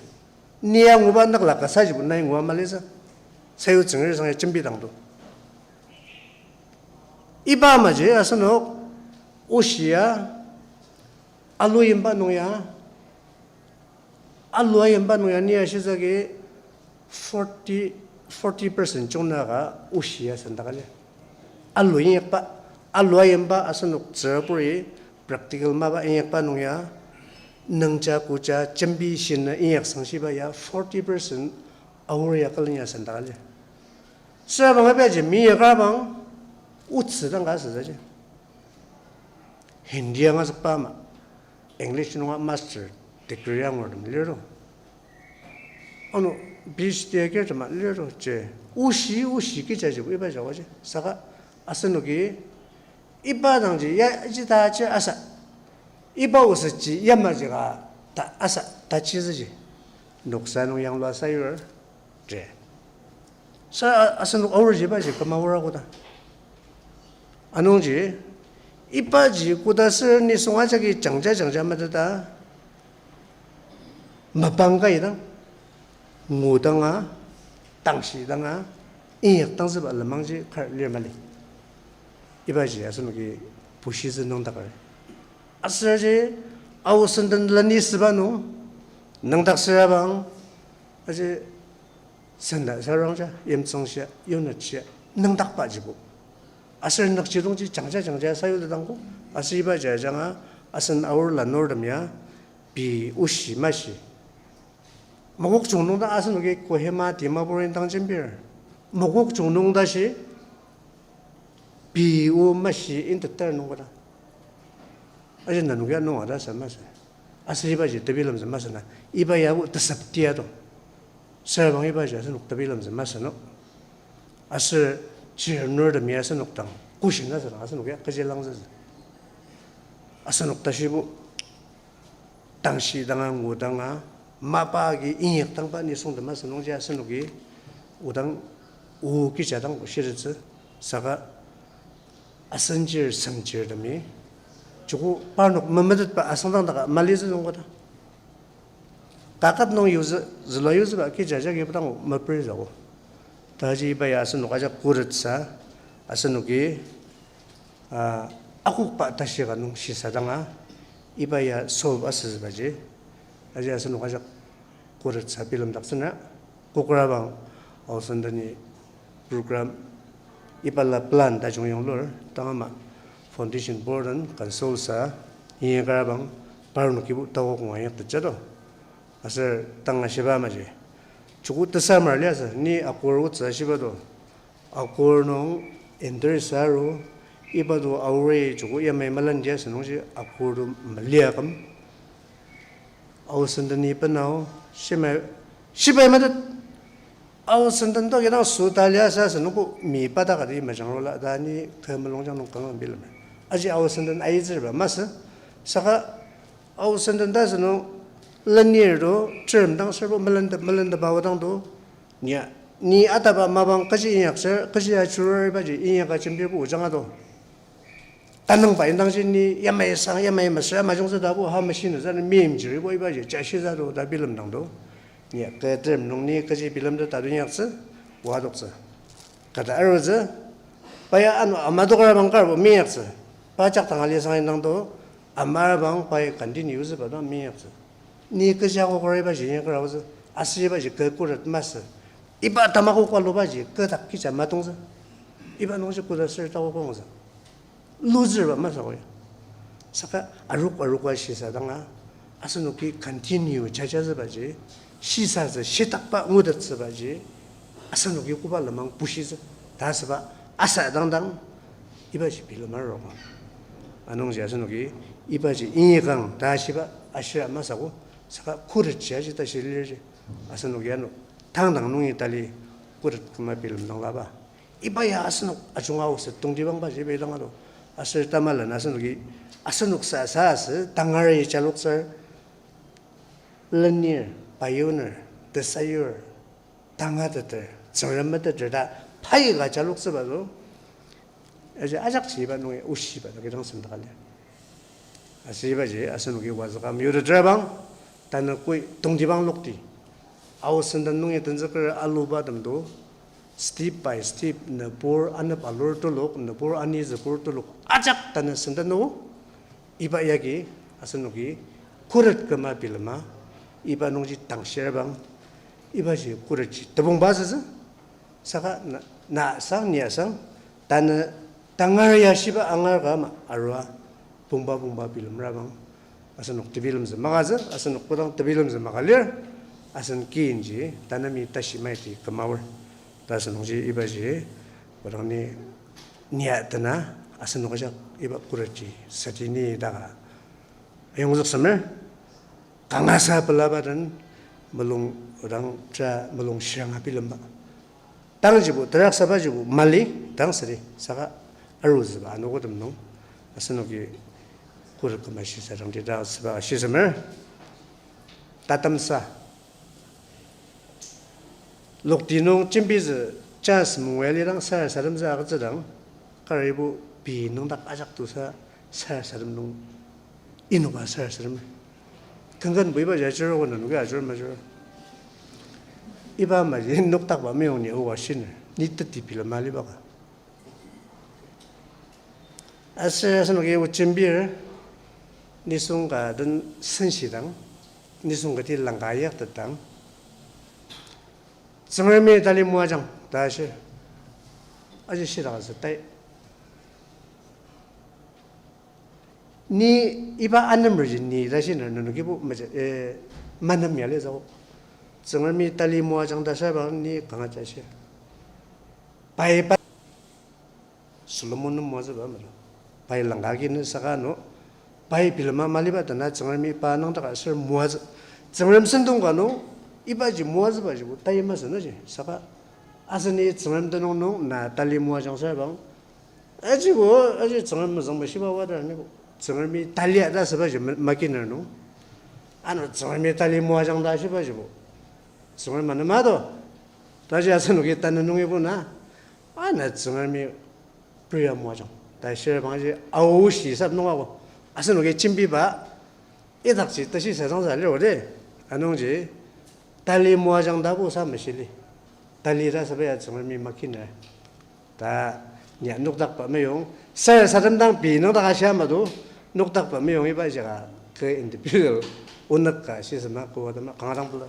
Ni anguba nükla kasajibo nai ngua mali sa. Sayu tsüngir sang ya jembidang do. Iba amaji asenok oshi ya, alu yimba nung ya, alu ayimba nung ya ni ashitsü agi forty, forty percent jungnaka oshi ya sendakali. Alu inyakba, alu ayimba asenok tsüraburi practical mapa inyakba nung ya, nüngja koja jembi shinü inyak sangshiba ya forty percent aor ya külen ya sendakali. Süra bang abiaji mi yakar bang otsü dang ka asütsüji. Hindi angazükba ama, English nunga master degree angurtem liro. Ano PhD agirtema liro ji. Oshi, oshi kijajibo iba jawaji. Saka asenoki iba dangji ya ji ta ji asa. Iba osetji yamaji ka ta asa ta chizüji. Noksa nung yanglua sayur. Ji. Sa asenok aorji ibaji küma aor koda. Anungji, ibaji koda ser nisung ajaki jangja jangja mateta, mapang ka idang, ngudanga, tangshidanga, inyakdangtsüba lenmangji kar lir mali. Ibaji asenoki bushitsü nüngdaker. Aserji, Ao Senden leni süba nung, nüngdak sürabang, aji senda sarangja, yimtsüngshia, yonetshia, nüngdakbajibo. Aser nükjidongji jangja jangja sayutetdangbo, aser ibaji ajanga, asen aor lanurtem ya, pei oshi mashi. Mokokchung nung ta asenoki Kohima Dimapur indang jembir. Mokokchung nung tashi, pei o mashi inteter nung koda. Aji nenoki anung ta sa masü. Aser ibaji tebilemtsü masü na. Iba yabo tesepti ato. Süra bang ibaji asenok tebilemtsü masü no. Aser chirnurtemi asenok dang kushin asüdang asenok ya kechi langzütsü. Asenok tashibo tangshi danga ngudanga mapa agi inyakdangba nisungtem asünungji asenoki odang o kija dang shitettsü saka asenjir semjirtemi joko parnok memetetba asüngdangdaka malitsü nung koda. Kaket nung yuzü, zülua yuzüba kija jagi pa dang mepri zao. Taji iba ya asenok ajak khuretsa, asenoki, ah, akokba tashi ka nung shisadanga, iba ya solve asübaji, aji asenok ajak khuretsa bilemdaktsüna, kokrabang, Ao Sendeni program, iba la plan tajung yanglur, tangama foundation board and council sa, inyakarabang, parnokibo taogo kong ayaktetjato. Aser tanga shiba amaji. Joko tesamar liasü, ni akur otsü shiba do. Akur nung enter saru, iba do aori joko yamai malandia sünungji akur do maliaküm. Ao Sendeni benao, shimai, shibai matet. Ao Senden to kidang süta liasü asünungbo mi pa ta kati majangrula ta ni kü mulungjang nung kanga bilemer. Aji Ao Senden aitsürba masü. Saka Ao Senden ta sünung lenir do, term dang serbo melentep, melentep aodang do. Nia, ni ataba mapang kechi inyaktsür, kechi achurur ibaji inyaka jembirbo ojang ato. Tanüngba indangji ni yamai sang, yamai mesüra majungtsü tabo ha machine zan meimchiribo ibaji jashitsü do ta bilemdang do. Nia kü term nung ni kechi bilemtet ta do inyaktsü, oa adoktsü. Kata arutsü, pa ya ano amadokra bang karbo meinyaktsü. Pa jakdang alisang indang do, amarabang pai continue züba dang meinyaktsü. Ni kechi akokra ibaji inyakra aotsü, aser ibaji kü khuret masü. Iba tamakokba lubaji kü dak kija matongtsü. Iba nungji koda ser takokrongtsü. Luzürba masü ko ya. Saka arok aroka shisadanga, asenoki continue jajatsübaji, shisatsü shitakba ngutettsübaji, asenoki koba lenmang bushitsü, ta asüba asa dangdang, ibaji bilemar aroka. Anungji asenoki, ibaji inyakang ta shiba ashira masü ko, saka khuret jaji ta shilirji, asenoki ano, tangdang nungi tali, khuret küma bilemdang laba. Iba ya asenok ajunga aotsü tongtibangbaji iba idang ato. Aser tamala asenoki, asenok sasa asü tangari jaloktsür, lenir, payuner, tesayur, tangateter, Tsüngrem meteter ta pai ka jaloktsüba to. Aji ajakji iba nungi oshiba to kidang semdaka lir. Aser ibaji asenoki wazüka meyuteter bang, tanü koi tongtibang lokti. Ao senden nungi tenzüker aluba temdo, step by step, nübur anep alur telok, nübur anizübur telok, ajak tanü senden nung, iba yagi, asenoki, khuret küma bilema, iba nungji tangshir bang, ibaji khuretji tebongba asütsü, saka na, na sang, ni asang, tanü tangar ya shiba angar ka ama arua, pongba pongba bilemra bang, asenok tebilemtsü makatsü, asenok kodang tebilemtsü maka lir, asen kinji, tanü mi tashi maiti küma aor. Ta asenokji ibaji, kodang ni, nia tena, asenok ajak iba khuretji sati ni daka ayongzük semer, kangasa pelaba den, mulung odang ta mulung shiranga bilemba. Tangjibo, teraksabajibo mali, tang sadi, saka arutsüba anogotem nung, asenoki khuret küma shisadangdi ta asüba shisemer, tatemsa lokti nung jembitsü chance mungya lidang sarasademtsü agütsüdang, karibo pei nüngdak ajak tusa sarasadem nung inoka sarasadem. Kangkanbo iba ajuroko nenoki ajur majur. Iba maji nokdakba meyong ni oa shiner, ni teti bilema libaka. Aser asenoki o jembir, nisung ka den senshidang, nisung kati langka ayaktetdang, Tsüngremi tali moajang ta ashir. Aji shidaka sü tai. Ni iba anemerji ni ta shiner nenokibo maja, eh, manem yali zao. Tsüngremi tali moajang ta saba ni kanga ta shir. Pai pa Solomon nem moatsüba mala. Pai langka agi ne saka no, pai bilema maliba tena Tsüngremi pa nüngdaka aser moatsü. Tsüngrem sentong ka nung, ibaji moatsübajibo tai masü naji. Saka aseni Tsüngrem tenüng nung na tali moajang sür bang, ajibo, aji Tsüngrem mezüng meshiba wada nibo, Tsüngremi talia ta sübaji ma-, makiner nung, ano Tsüngremi tali moajang ta shibajibo Tsüngrem manema to. Taji asenoki tanü nungibo na, ana Tsüngremi prayer moajang ta shir bangji aoshi sap nunga ko. Asenoki jembiba idakji tashi sajang sa liro de. Anungji tali moajang tabu sa meshili. Tali ta saba ya Tsüngremi makiner. Ta nia nokdakba meyong, sarasademdang pei nüngdaka shia mado, nokdakba meyong iba jaka ke individual onük ka shisema koa dema kanga dang pela.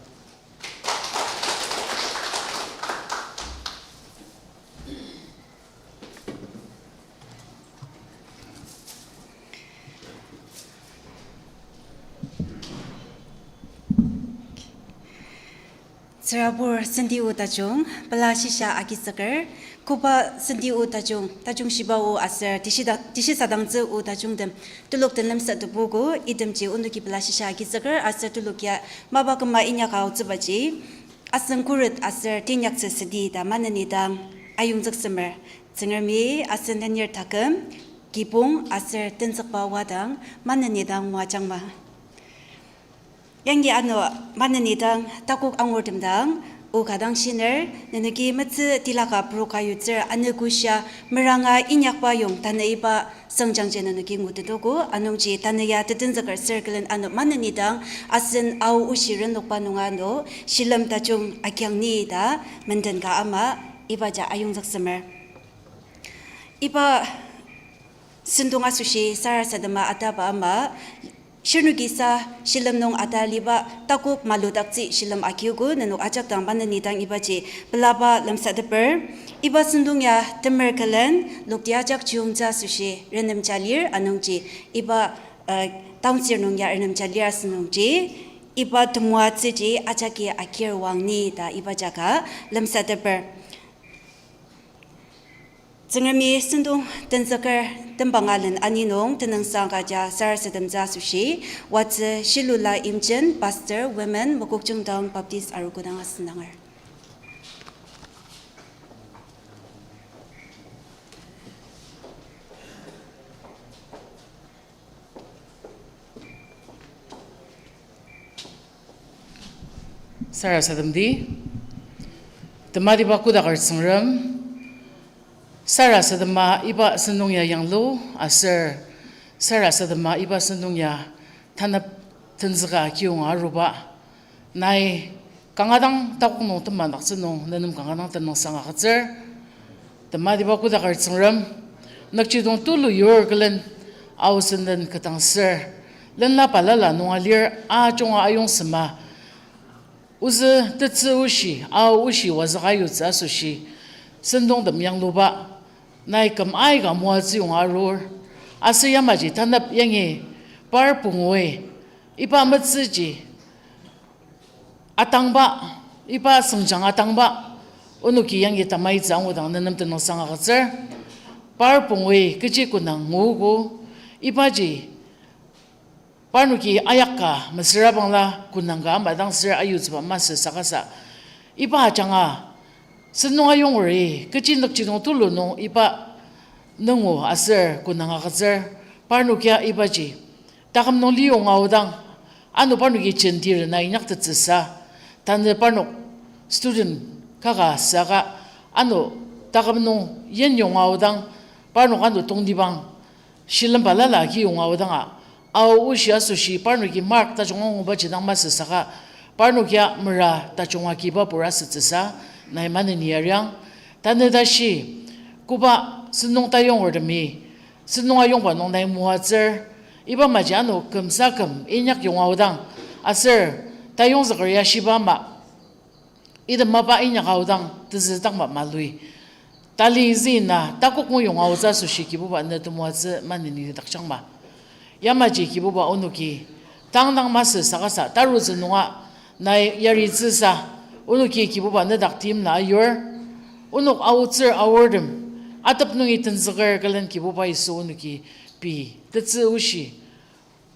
Tsürabur senti o tajung, pela shisha agizüker, koba senti o tajung, tajung shiba o aser teshida-, teshisadangtsü o tajungtem, telok den lemsatepoko, itemji onoki pela shisha agizüker aser telok ya mapa küma inyaka aotsübaji, asen khuret aser teinyaktsü südi ta maneni dang ayongzüksemer. Tsüngremi asen tanir taküm, kibong aser tenzükba wadang maneni dang moajangma. Yangi ano maneni dang takok angurtem dang, o ka dang shiner, nenoki metsü tilaka poroka yutsür anogoshia meranga inyakba yong tanü iba sengjangji nenoki ngutetogo, anungji tanü ya tetenzüker circle-en ano maneni dang asen Ao oshi renokba nunga ano shilem tajung agiang ni ta menden ka ama ibaji ayongzüksemer. Iba sentong asoshi sarasadema ataba ama, shirnokisa shilem nung ataliba takok maludaktsü shilem agiogo nenok ajak dang maneni dang ibaji pelaba lemsateper. Iba sentong ya temer külen lokti ajak chiyungtsü asoshi renemja lir anungji iba, uh, taontsür nung ya renemja lir asünungji iba temoatsüji ajaki agir wang ni ta iba jaka lemsateper. Tsüngremi sentong tenzüker tembanga len ani nung tenüngsang kaja sarasademtsü asoshi, watsü Shilula Imchen, Pastor, Women, Mokokchung Town Baptist Arogo dang asüngdanger. Sarasademdi, tematiba kodaker Tsüngrem, sarasadema iba sentong ya yanglu, aser sarasadema iba sentong ya tanep tenzüka kiyonga aruba, nai kanga dang takok nung temadaktsü nung nenem kanga dang tenüngsang agütsür. Tematiba kodaker Tsüngrem, nükjidong tulu yur külen aosen den ketdangsür, lenla balala nung alir ajunga ayong sema, ozü tetsü oshi, ao oshi wazüka yutsü asoshi, sentongtem yangluba, nai küm aika moatsü yonga arur, aser yamaji tanep yangi par pungu, iba metsüji atangba, iba sengjang atangba, onoki yangi tamaitsü angudang nenem tenüngsang agütsür. Par pungu kechi konang nguogo, ibaji parnoki ayaka mesüra bangla konang ka ama dang ser ayutsüba masü saka sa, iba ajanga sentong ayongeri kechi nükjidong tulu nung iba nungu aser konang agütsür. Parnokia ibaji taküm nung liyonga aodang, ano parnoki jenti rena inyaktettsüsa, tanü parnok student kaka saka, ano taküm nung yin yonga aodang, parnok ano tongtibang shilemba lala agi yonga aodanga, ao oshi asoshi parnoki mark tajung angubaji dang masü saka, parnokia mera tajung agiba pur asütsüsa, nai maneni ariang. Tanü tashi, koba sentong tayongertemi sentong ayongba nung nai moatsür, iba maji ano kümsa küm inyak yonga aodang, aser tayongzüker yashiba ama, item mapa inyak aodang tezü takma malui, tali züna takok ngu yonga aotsü asoshi Kibuba ne temoatsü maneni dakjangma. Yamaji Kibuba onoki tang dang masü saka sa tarutsü nunga nai yaritsüsa, onoki Kibuba nedak timla ayur, onok aotsür aortem atep nungi tenzüker külen Kibuba Yisu onoki pei tetsü oshi,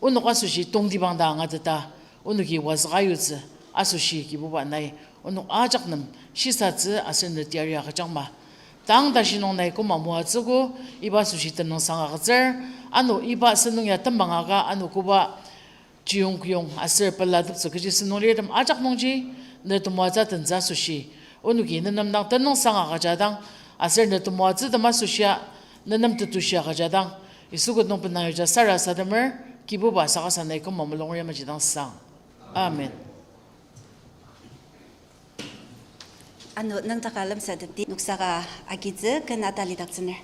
onok asoshi tongtibang ta angateta, onoki wazüka yutsü asoshi Kibuba nai onok ajak nem shisatsü aser ne teyari agüjangma. Tang tashi nung nai koma moatsüogo, iba asoshi tenüngsang agütsür. Ano iba sentong ya tembang aka ano koba chiyong kiyong aser pelateptsü kechi sentong lirtem ajak nungji ne temoatsü tentsü asoshi, onoki nenem dang tenüngsang agüjadang, aser ne temoatsü tema asoshia nenem tetushi agüjadang, Yisu ket nung benang yuja sarasademer. Kibuba saka sa nai koma mulunger yamaji dang sang. Amen. Ano nüngdaka lemsatepdi noksa ka agitsü ken atalidaktsüner.